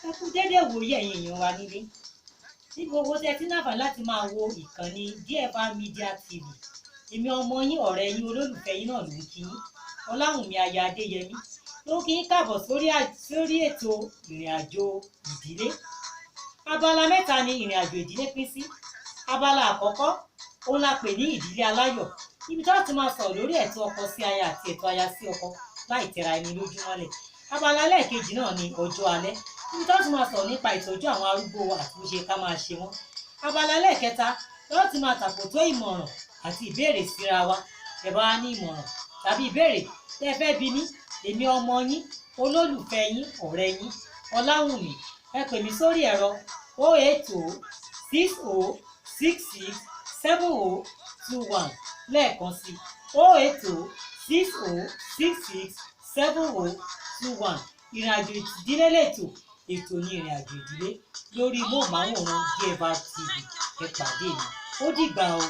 Ẹ kú dédé ìwòyí, ẹ̀yin èèyàn wa nílé ní gbogbo tẹ́ tí náfà láti máa wo ìkànnì DFR Media TV. Èmi ọmọ yín, ọ̀rẹ́ yín, olólùfẹ́ yín náà ló ń kí yín, Ọláwùnmí aya Adéyẹmí ló ń kí yín káàbọ̀ sórí ètò ìrìn àjò ìdílé. Abala mẹ́ta ni ìrìn àjò ìdílé pín sí. Abala àkọ́kọ́ òun la pè ní ìdílé aláyọ̀, ibi tó ti máa sọ̀rọ̀ lórí ẹ̀tọ́ ọkọ sí aya àti ẹ̀tọ́ aya sí ọkọ láì tẹra ẹni lójúmọ́lẹ̀. Abala lẹ́ẹ̀kejì náà ni ọjọ́ alẹ́, níbi tó ti máa sọ̀rọ̀ nípa ìtọ́jú àwọn arúgbó wa àti bó ṣe ká máa ṣe wọ́n. Abala lẹ́ẹ̀kẹta lọ́ọ́ ti máa tàkòtó ìmọ̀ràn àti ìbéèrè síra wa. Ẹ bá ní ìmọ̀ràn tàbí ìbéèrè tẹ́ ẹ fẹ́ bi mí, èmi ọmọ yín, olólùfẹ́ yín, ọ̀rẹ́ yín, Ọláwùnmí, ẹ pè mí sórí ẹ̀rọ 08060667021. Lẹ́ẹ̀kan sí, 08060667021. Ìrìn àjò ìdílé lẹ́tọ̀, ètò ní ìrìn àjò ìdílé lórí móhùnmáwòrán DFR TV. Ẹ pàdé mi, ó dìgbà o.